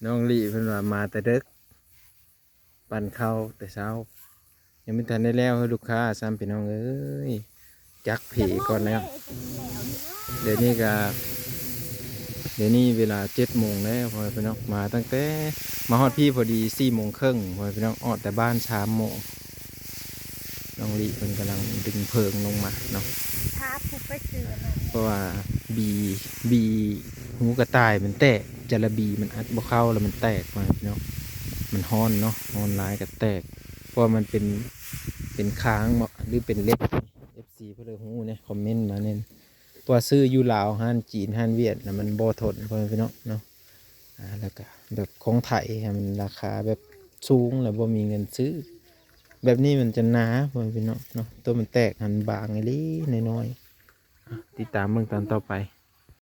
ນ້ອງລີເພິ່ນວ່າມາແຕ່ເດິກ ປັ້ນເຂົ້າແຕ່ເຊົ້າ ຍັງບໍ່ທັນໄດ້ແລ້ວ ລູກຄ້າຊ້ຳ ພີ່ນ້ອງເອີຍ ຈັກເພກ່ອນແລ້ວ. ດຽວນີ້ກະ ດຽວນີ້ເວລາເຈັດໂມງແລ້ວ ພໍ່ແມ່ພີ່ນ້ອງ ມາຕັ້ງແຕ່ ມາຮອດພີ້ພໍດີສີ່ໂມງເຄິ່ງ ພໍ່ແມ່ພີ່ນ້ອງ ອອກແຕ່ບ້ານສາມໂມງ. ນ້ອງລີເພິ່ນກຳລັງດຶງເພີງລົງມາເນາະ ພາຜູ້ໄປຊື້ອັນນັ້ນ ເພາະວ່າບີ ບີຫູກະຕ່າຍມັນແຕກ ຈາລະບີມັນອັດບໍ່ເຂົ້າ ແລ້ວມັນແຕກ ພໍ່ແມ່ພີ່ນ້ອງ ມັນຮ້ອນເນາະ ຮ້ອນຫຼາຍກະແຕກ ເພາະວ່າມັນເປັນ ເປັນຄາງເບາະ ຫຼືເປັນເຫຼັກ ເອັຟຊີ ເພິ່ນເລີຍຮູ້ແດ່ ຄອມເມັນມາແດ່ ເພາະວ່າຊື້ຢູ່ລາວ ຮ້ານຈີນ ຮ້ານຫວຽດນະ ມັນບໍ່ທົນ ພໍ່ແມ່ພີ່ນ້ອງເນາະ. ອ່າ ແລ້ວກະແບບຂອງໄທ ມັນລາຄາແບບສູງ ແລ້ວບໍ່ມີເງິນຊື້ ແບບນີ້ມັນຈະໜາ ພໍ່ແມ່ພີ່ນ້ອງເນາະ ໂຕມັນແຕກຫັ້ນບາງອີ່ຫຼີ ນ້ອຍໆ. ອ່ະ ຕິດຕາມເບິ່ງຕອນຕໍ່ໄປ.